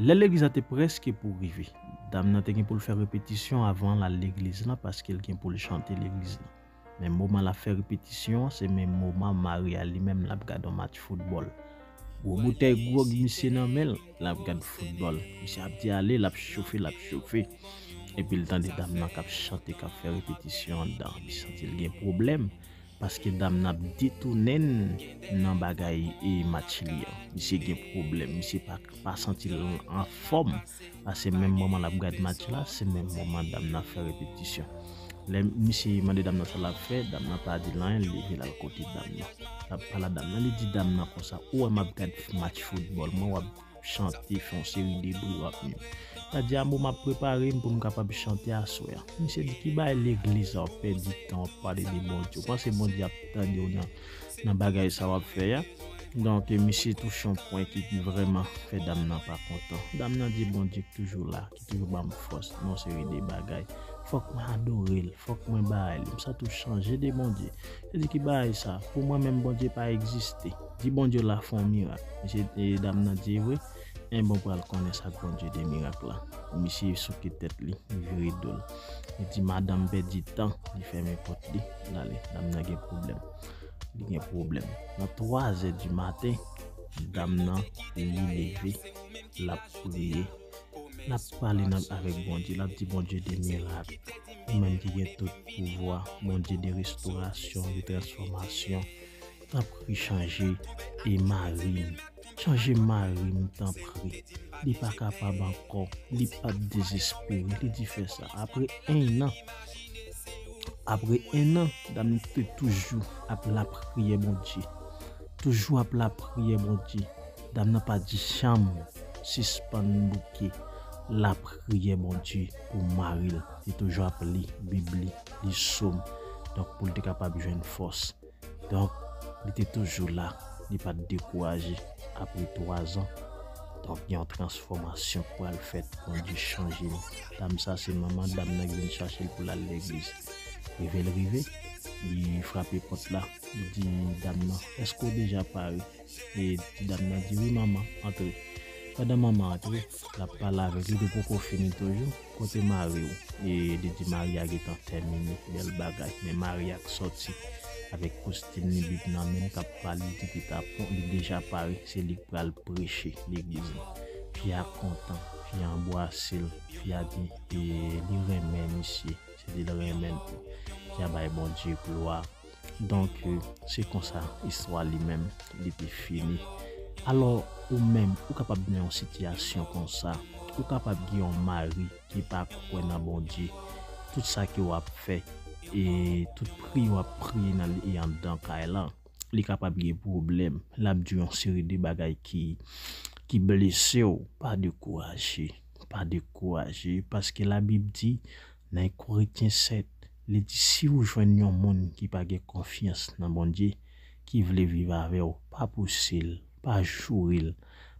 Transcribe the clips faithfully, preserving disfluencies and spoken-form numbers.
Lè legliz la te prèske pou rive, dam nan te gen pou l fè repetisyon avan l al legliz la, paske l gen pou l chante legliz la. Men moman l ap fè repetisyon an, se menm moman mari a li menm l ap gad yon match foutbòl. Gwo boutèy gwòg misye nan men l, l ap gad foutbòl. Misye ap di ale, l ap chofe, l ap chofe. Epi l tande dam nan k ap chante, k ap fè repetisyon anndan. Li santi l gen pwoblèm, paske dam nan ap detounen l nan bagay e match li an. Misye gen pwoblèm, misye pa, pa santi l anfòm. Paske menm moman l ap gad match la, se menm moman dam nan ap fè repetisyon. Lè misye mande dam nan sa l ap fè, dam nan pa di l anyen, li leve l al kote dam nan. L ap pale a dam nan, li di dam nan konsa, ou wè m ap gad match foutbòl, mwen w ap chante, fè yon seri de bri w ap menm. L a di, a bon, m ap prepare m pou m kapab chante aswè a. Misye di, ki bagay legliz sa, w ap pèdi tan, w ap pale de Bondye. Ou panse Bondye ap tande w nan, nan bagay sa w ap fè a? Donk, misye touche yon pwen ki vrèman fè dam nan pa kontan. Dam nan di, Bondye k toujou la, ki toujou ban m fòs nan yon seri de bagay. Fòk mwen adore l, fòk mwen bay li. M santi w chanje de Bondye. Li di, ki bagay sa? Pou mwen menm, Bondye pa egziste. Di Bondye w la fè yon mirak. Misye, e, dam nan di, e vre? Enben, w pral konnen sa k Bondye de mirak la. Misye souke tèt li, li vire do l. Li di, madanm pèdi tan, li fèmen pòt li, l ale. Dam nan gen pwoblèm. Li gen pwoblèm. Nan twa zè di maten, dam nan, li leve, l ap priye, l ap pale nan, avèk Bondye, l ap di, Bondye de mirak, ou menm ki gen tout pouvwa, Bondye de restorasyon, de transfòmasyon, tanpri chanje e mari m. Chanje mari m, tanpri. Li pa kapab ankò, li p ap dezespere, li di fè sa. Apre en an, apre en an, dam nan te toujou ap lapriyè Bondye. Toujou ap lapriyè Bondye. Dam nan pa t janm sispann bouke lapriyè Bondye pou mari l. Li toujou ap li Bib li, li sòm. Donk, pou l te kapab jwenn fòs. Donk, li te toujou la. Li pa t dekouraje. Apre twa zan, donk, gen yon transfòmasyon k pral fèt. Bondye chanje l. Dam sa, se manman dam nan ki vin chache l pou l al legliz. Rive l rive, li frape pòt la. Li di dam nan, èske w deja pare? E ti dam nan di, wi, manman, antre. Pandan manman antre, l ap pale avèk li, li poko fini toujou. Kote mari w? E li di mari a gentan tèmine, bèl bagay. Men mari a k sòti avèk kostim li, Bib nan men l, k ap pale, li di li ta pon, li deja pare, se li k pral preche legliz la. Fi a kontan, fi a anbwase l, fi a di, e li renmen misye, se di l renmen l tou. Fi a bay Bondye glwa. Donk, se konsa istwa li menm, li te fini. Alò, ou menm, ou kapab nan yon sitiyasyon konsa. Ou kapab gen yon mari ki pa kwè nan Bondye. Tout sa ke w ap fè, e tout priye w ap priye nan li anndan kay lan, li kapab gen pwoblèm. L ap di w yon seri de bagay ki, ki blese w. Pa dekouraje. Pa dekouraje. Paske Labib di, nan Koretyen sèt, li di, si w jwenn yon moun ki pa gen konfyans nan Bondye, ki vle viv avè w, pa pouse l, pa joure l,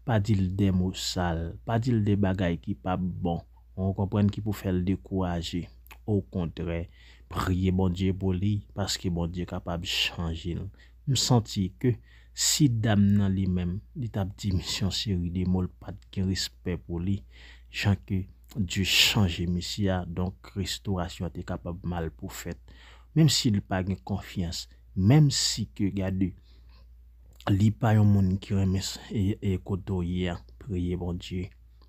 pa di l de mo sal, pa di l de bagay ki p ap bon. Ou konprann, ki pou fè l dekouraje. Okontrè, priye Bondye pou li, paske Bondye kapab chanje l. M santi ke si dam nan li menm, li t ap di misye yon seri de mo, l pa t gen respè pou li, jan ke Dye chanje misye a, donk restorasyon an te kapab mal pou fèt. Menm si li pa gen konfyans, menm si ke, gade, li pa yon moun ki renmen s-, e, e kote w ye a, priye Bondye.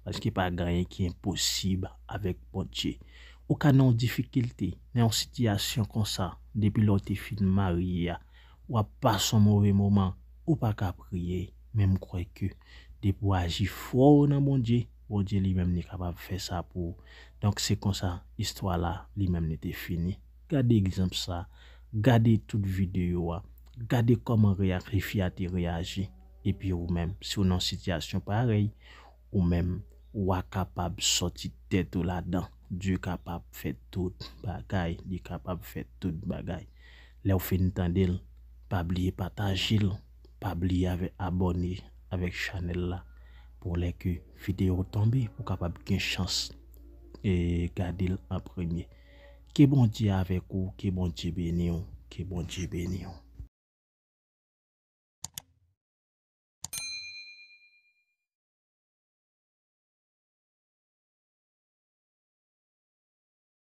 Paske pa gen anyen ki enposib avèk Bondye. Ou ka nan yon difikilte, nan yon sitiyasyon konsa, depi lè w te fin marye a, w ap pase yon move moman, ou pa ka priye. Men m kwè ke depi w aji fò nan Bondye, Bondye li menm li kapab fè sa pou ou. Donk, se konsa istwa la li menm li te fini. Gade egzanp sa, gade tout videyo a, gade kòman reya-, fi a te reyaji. Epi ou menm, si w nan yon sitiyasyon parèy, ou menm, w a kapab sòti tèt ou ladan. Dye kapab fè tout bagay, li kapab fè tout bagay. Lè w fin tande l, pa bliye pataje l, pa bliye avè, abòne avèk chanèl la, pou lè ke videyo tonbe, ou kapab gen chans e gade l an premye. Ke Bondye avèk ou, ke Bondye beni w, ke Bondye beni w.